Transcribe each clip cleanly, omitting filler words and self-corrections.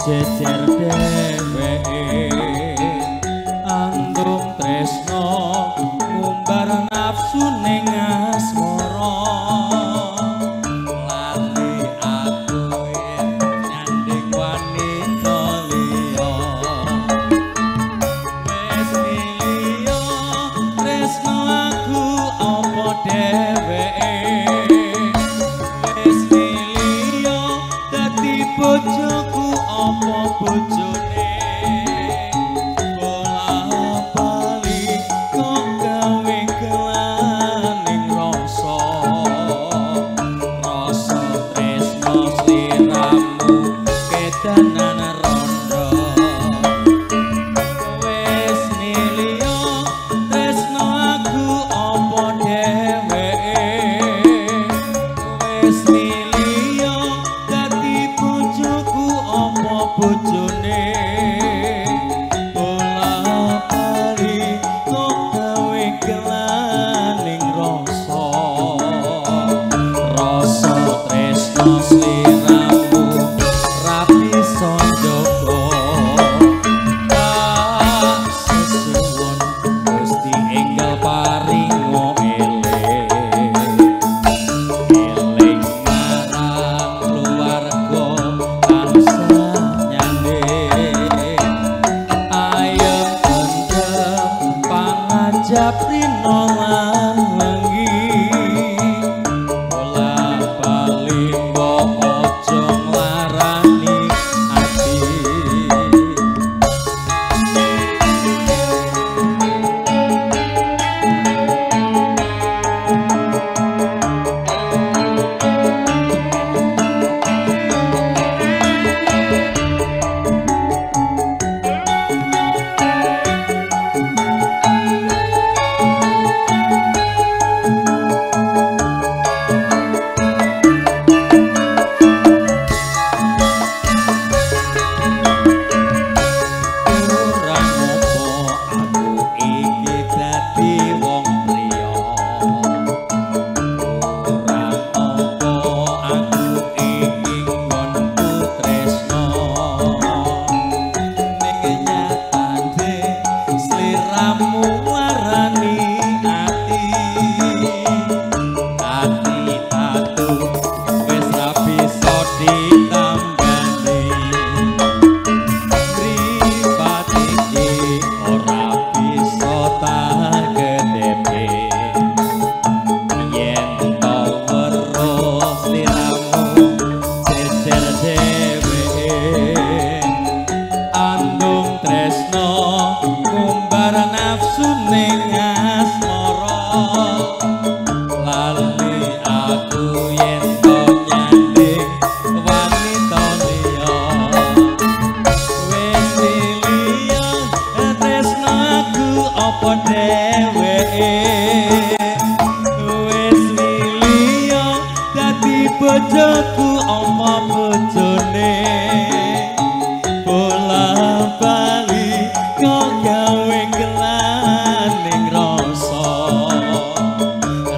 jejer dheweke andung tresno ngumbar nafsu ning asmara lali aku yen nyanding wanita liya wis liya tresno aku apa dheweke wis liya dadi bojoku apa bojone bola-bali kok gawe kelaning rasa rasa tresno sliramu kedanan rondo wis niliya tresno aku apa dheweke wis niliya dadi bojoku apa bojone bola-bali kok gawe kelaning rasa rasa tresno sliramu ra bisa njaga tak sesuwun Gusti enggal paringa eling eling marang keluarga tansah nyanding ayem tentrem pangajap rina lan wengi bola-bali mbok aja nglarani ati. Kurang apa aku iki dadi wong priya kurang apa aku iki nggonku tresno ning nyatane sliramu nglarani ati ati tatu wis ra bisa ditambani mripat iki ora bisa tak kedepe yen to weruh sliramu jejer dheweke andung tresno ngumbar nafsu ning asmara lali aku yen to nyanding wanita liya wis liya tresno aku apa dheweke wis liya dadi bojoku apa bojone bola-bali kok gawe kelaning rasa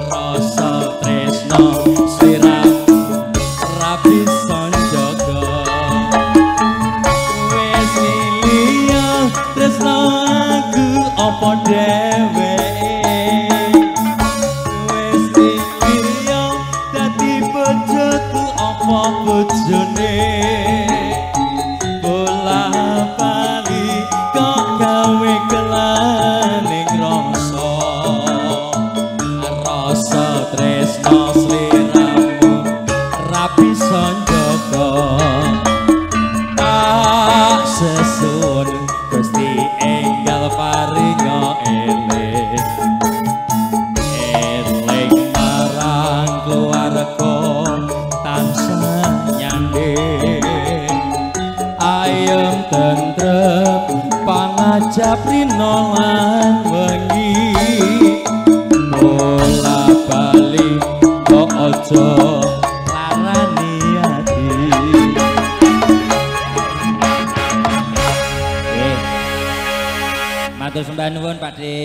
rasa tresno sliramu ra bisa njaga wis liya tresno aku apa dheweke wis liya dadi bojoku apa bojone bola-bali kok gawe kelaning rasa rasa tresno sliramu ra bisa njaga tak sesuwun Gusti enggal paringa eling eling marang keluarga tansah nyanding ayem tentrem pangajap rina lan wengi bola-bali kok aja larani ati. Matur sembah nuwun Pakde.